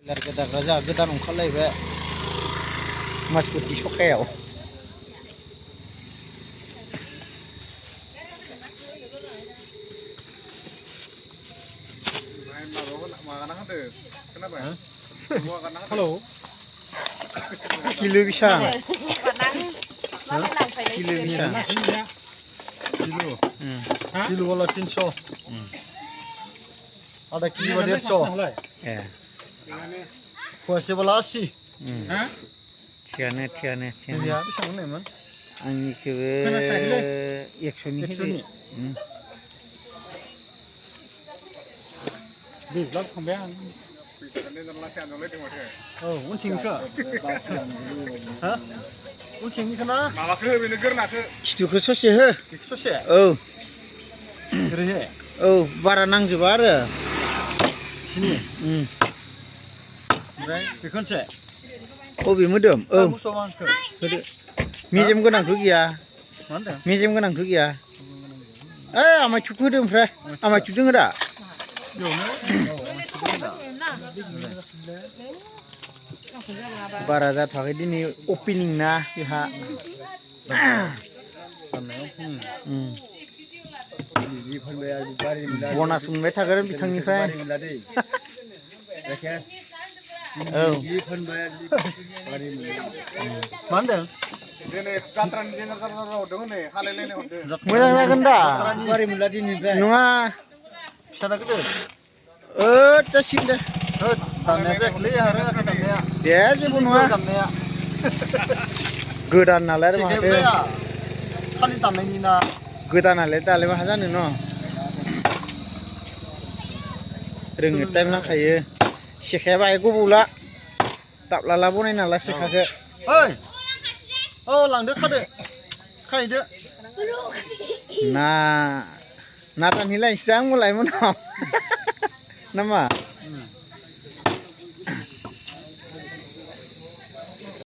Larga raja godan oंखारलायबाय मासपुति सकायाव हेलौ किलो बिसां किलो बिसां किलो वाला 300 आधा किलो 150 ए फुवासे वाला 80 थियानो या बेसां होननायमोन आंनिखोबो 100 नि होदो लाब थांबाय आं औ उनथिंनिखौ हा उनथिंनिखौ ना माबाखौ बेनो गोरनाखौ खिथुखौ ससे हो ससे औ ओरैहे औ बारा नांजोबा आरो खिनि ओमफ्राय बेखौनोसै अबे मोदोम औ मुसलमानखौ होदो मेजेम गोनांथ' गैया मा होनदों मेजेम गोनांथ' गैया आमाय थुखौ होदो ओमफ्राय आमाय थुदों दा बारा जाथ'वाखै दिनै अपेनिं ना बेहा बनास मोनबाय थागोन बिथांनिफ्राय औ मा होनदों दिनै जात्रानि जेनेरेल हरदों नै हालायलायनाय हरदों मोजां जागोन दा बारि मोनला दिनैनिफ्राय नङा फिसाना गोदो जासिगोन दे दाननाया जायाखैलै आरो आखाइ दाननाया दे जेबो नङा दाननाया गोदान नालाय आरो जेखाइबो माथो जाया खालि दाननायनि ना गोदानालाय दालाय माहा जानो न' रोंनो टाइम नांखायो सेखाया बाहाय गोबावला दाब्लाला बनायना ला सेखाखौ ओइ औ लांदो खादो खायदो ना दानहैलायनोसै दां होनबालाय मोनाव नामा